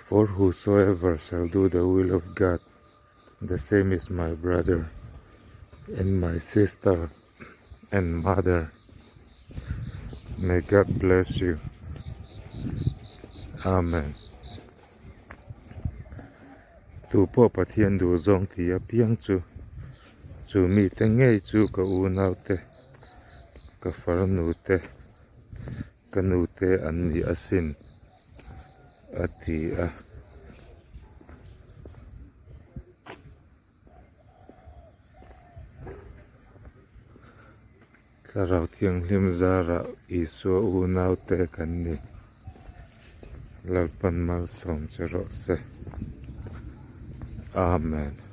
For whosoever shall do the will of God, the same is my brother and my sister and mother. May God bless you. Amen. Tu pawh Pathian duh zawng ti apiang chu, chu mite ngei chu ka unau te, ka farnu te, ka nu te an ni asin, a ti a. Thlarau Thianghlim zarah Isua unaute kan ni. Lalpan malsawm che rawh se. Amen.